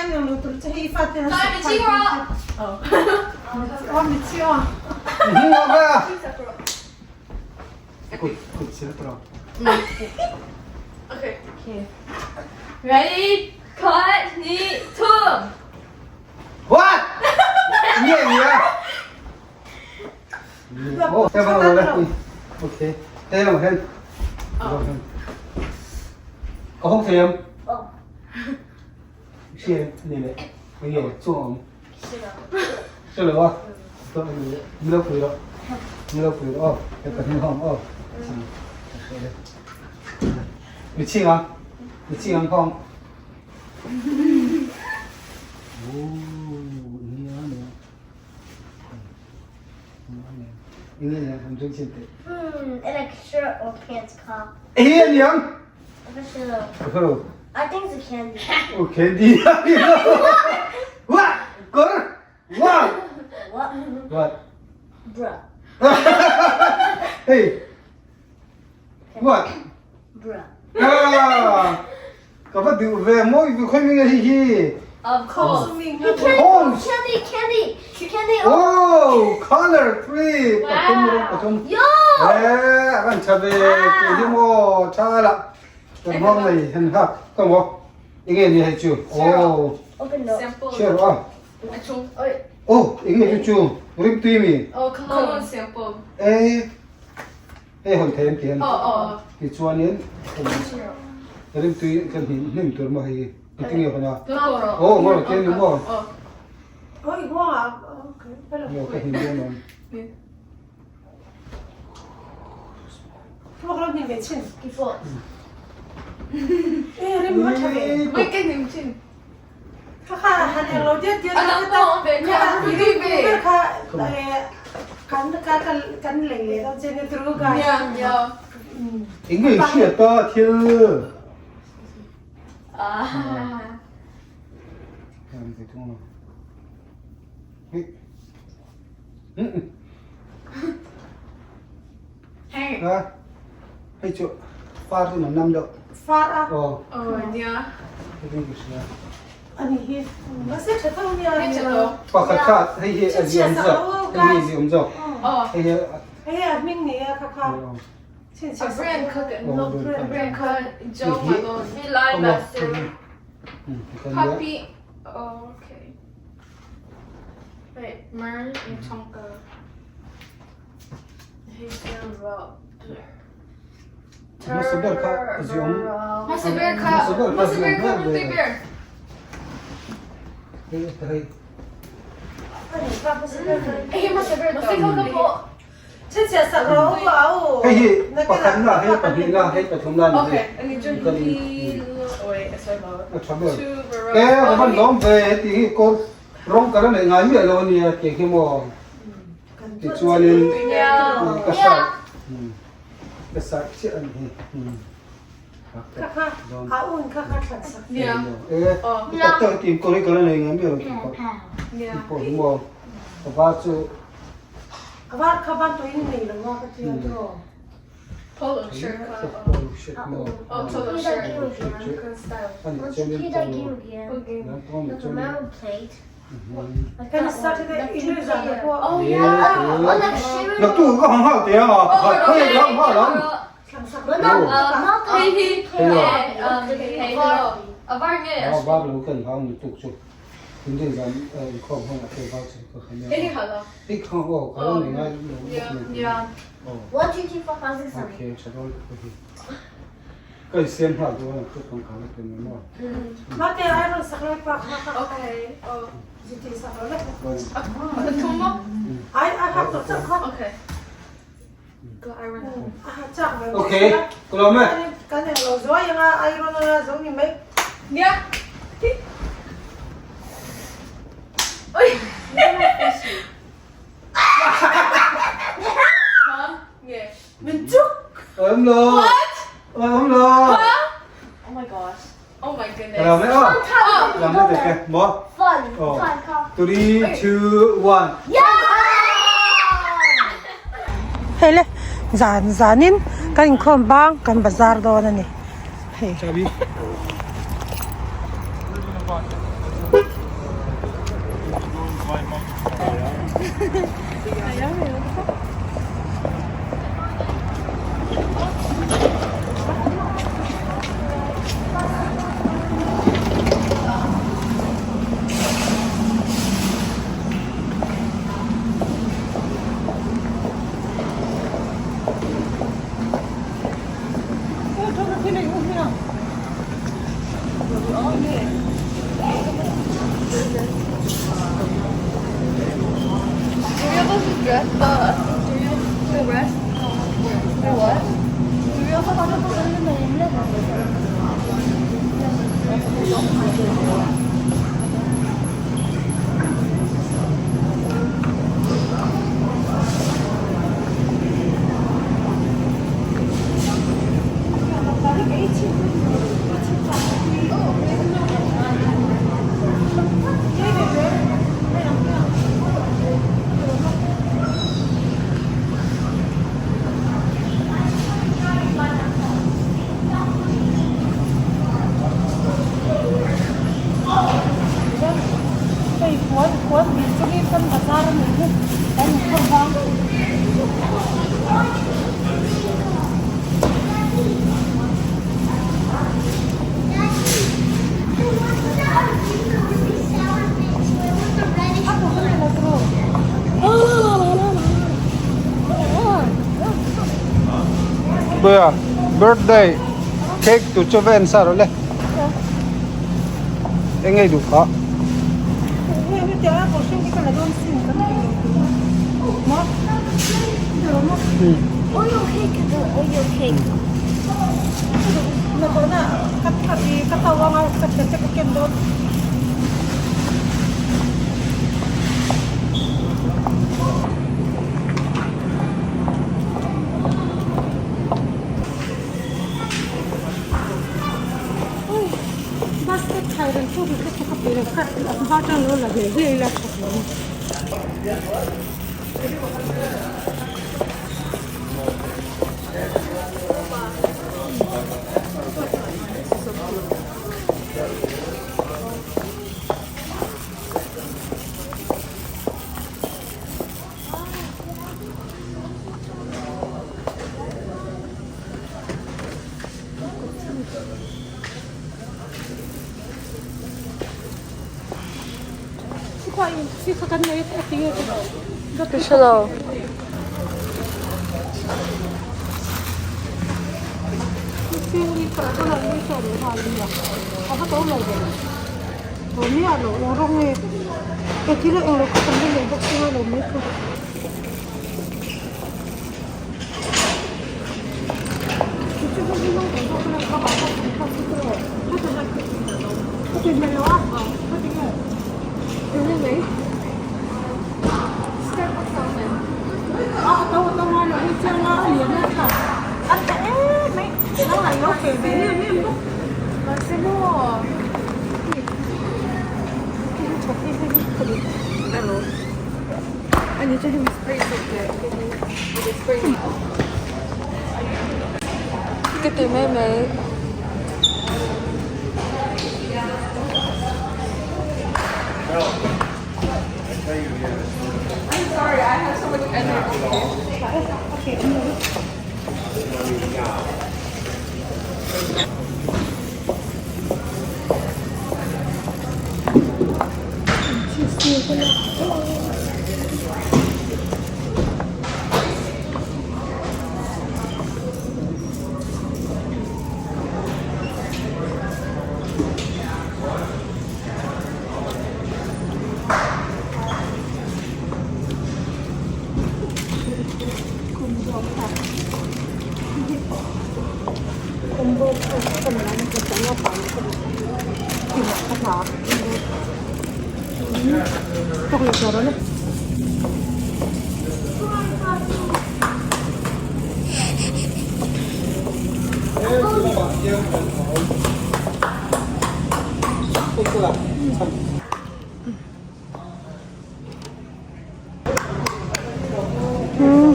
in ang lo tur che hei i fate an sak phai dawn che. Aw mitchi aw. Kut kut sil tawh. Okay. Okay. Ready, cut, ni, thum. What? Nge nia? Oh, thế vào rồi đấy. Ok. Thế là hen. Có không thèm? Xe này này. Cái gì chuông. Xe lửa à? Tôi mình đâu quỳ đó. Mình đâu quỳ đó. Cái cái không ờ. Bị chi không? Bị chi không không? Hmm, and a shirt or pants cup. Ê niang. Hello. I think it's a candy. Oh, candy. What? Good. What? What? What? Bruh. Hey. What? Bruh. Ah. Ka va duh ve mawi ve khawi nge hi hi. Of course. Holmes. Candy, candy, candy. Oh, color three. Pathum rawng pathum. Yo! Eh, a kan tha ve ti hi maw tha la. Kan hmang nei hen ha ka maw. Enge ni hei chu. Oh. Open up. Sample. Share a. Oh, enge chu chu. Rim tui mi. Oh, cologne sample. Eh. Hei hawn thei an ti a ni. Tichuanin rimtui kan hnim hnim tur maw hei engtin nge hawn a? Aw ngaw te ani maw? Maw ka hnim dawn awm. Eng nge hriat a thil? Hei chu far chu nam deuh. Far a? Aw. Aw nia. Hei chu ka hria. Ani hi mahse tha tho nia. Hei tha tho. Pakhat kha hei hi a zi awm zawk. Hei hi a zi awm zawk. Aw. Hei hi Hei hi a hming ni a kha kha. A brand kha kan brand kha Jo Malone. Milai Master. Puppy. Oh, okay. Wait, Mern and Tonka. Hmasa ber kha ziawm. Hmasa ber kha hmasa ber kha rute ber. Hei hei. Hei hmasa ber Hei hi pakhat na hei pahnih na hei pathum na ni Okay, ani chu wait, sorry A tha ber. Ke ka van lawm ve heti hi kawr rawng ka la nei ngai miah lo ania tih hi maw. Tichuanin ka sar ka sar chiah a ni hi. E tak tak tin kawr hi ka la nei ngai miah lo tih pawh tih pawh hi maw ka va chu. Polo shirt kha Polo shirt maw. Polo shirt Ani chuanin polo. Naktu ka hang hal te a, pakhat khawi ka hang hal ang. A var lo kan hang ni tuk chu. Inrin zan inkhawm hmang ah te var chu ka khan nia. Ik hang aw ka lo nei ngai lo bawk nei. Okay, tha dawn ka hi. Ka insiam nghal dawn ang chu kawngkhar a pen ang maw? Mate iron sak lai pa kha kha. Okay. Oh. Ziti sak lo le. Pathum maw? Ai ai hak tok chak kha. Okay. Ka iron. A ha chak mai. Okay. Ka lawm e. Kan eng lo zuai anga iron a zo ni mai. Nia. Oi. Huh? Yeah. Min chuk. Awm lo. What? Awm lo. Huh? Oh my gosh. Oh my goodness. Ka lawm e aw. Lam na tek e. Maw? Fun. Oh. Fun car. 3 2 1. Hei le zan zanin kan inkhawm bang kan bazar dawn a ni hei. Chabi. Hei puan puan dil chu hi kan bazar a nih hi kan inkhawm vang. Bia birthday cake tur chu va en sa rawh le eng ngei duh kha. Hre lo. Cái từ mê mê. I'm sorry, I have so much energy.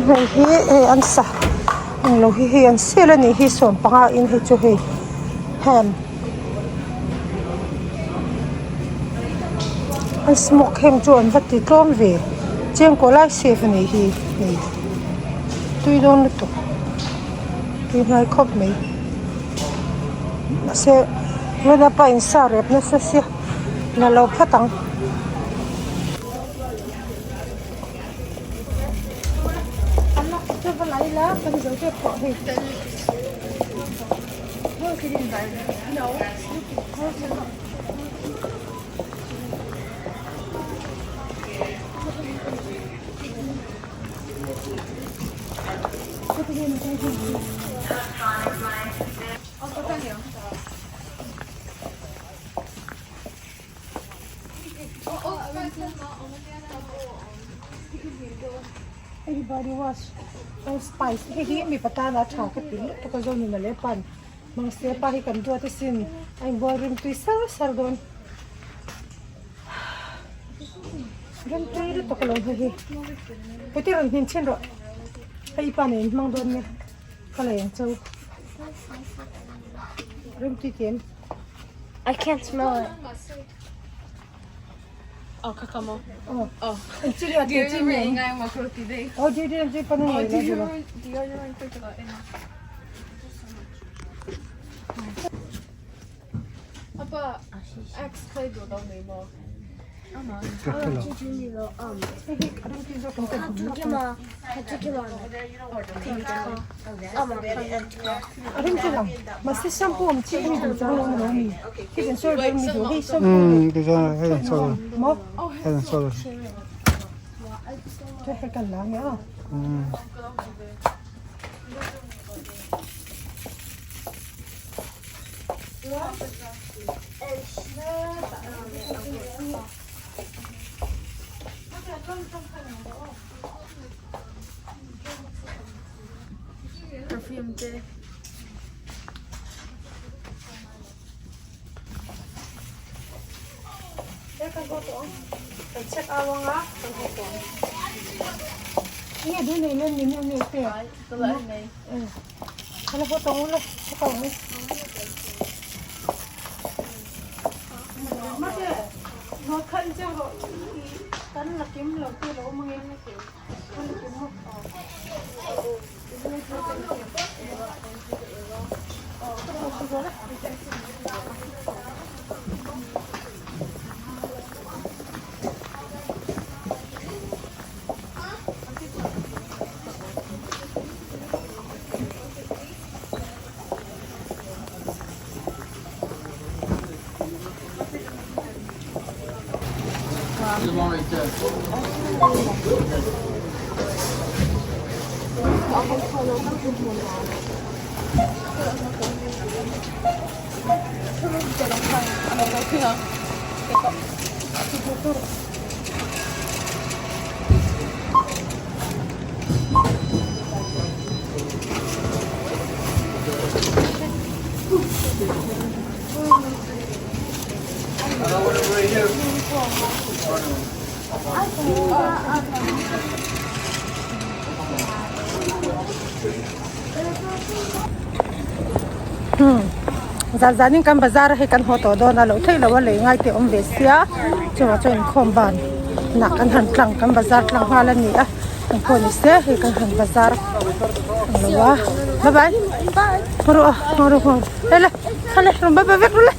Hei hi hei an sa englo hi hei an sel a nih hi sawmpanga in hei chu hei ham. An smoke hem chu an va ti tlawm ve chengkaw lai save a nih hi hei tui dawn lutuk tui hnai khawp mai mahse pa in sa rep nasa sia la lo phawt ang. Hei hi body wash old spice hei hi mipa tana tha ka ti lutuk a zawnin a leh pan mahse pa hi kan duat asin a inbual rimtui sar sar dawn rimtui lutuk alawm hei hi heti rawn hnim chhin rawh hei i pa nen in hmang dawn nia ka la eng chau rimtui ti em. I can't smell it. Oh, kakamo. Oh. Oh. Chili a ti chili. Ngai mo ko ti dei. Oh, di di di pa na Oh, ngai la di la. deodorant ko ka ina. Apa X kai do daw nei mo. Mahse shampoo awm chiah hi duh chang lo ni lo mi khi kan sawi ber mi duh hei shampoo Umm ti chuan hei an sawi maw hei an sawi chu hei kan la nge a. Umm. Perfume te. Kan check out anga kan haw tawh ang. Nge duh nei len ni nge te. Ka la haw tawh ang ula check out ang. Mate no khan che ro kan la kim lo te lo awm ange kan la kim maw. Zan zanin kan bazar a hei kan haw tawh dawn a loh theih loh a lei ngai te awm ve sia chuvang chuan inkhawm ban nah kan han tlang kan bazar tlang nghal a ni a engpawh ni se hei kan han bazar ang lo a bye bye haw rawh haw rawh haw le le rawn bye bye vek rawh le.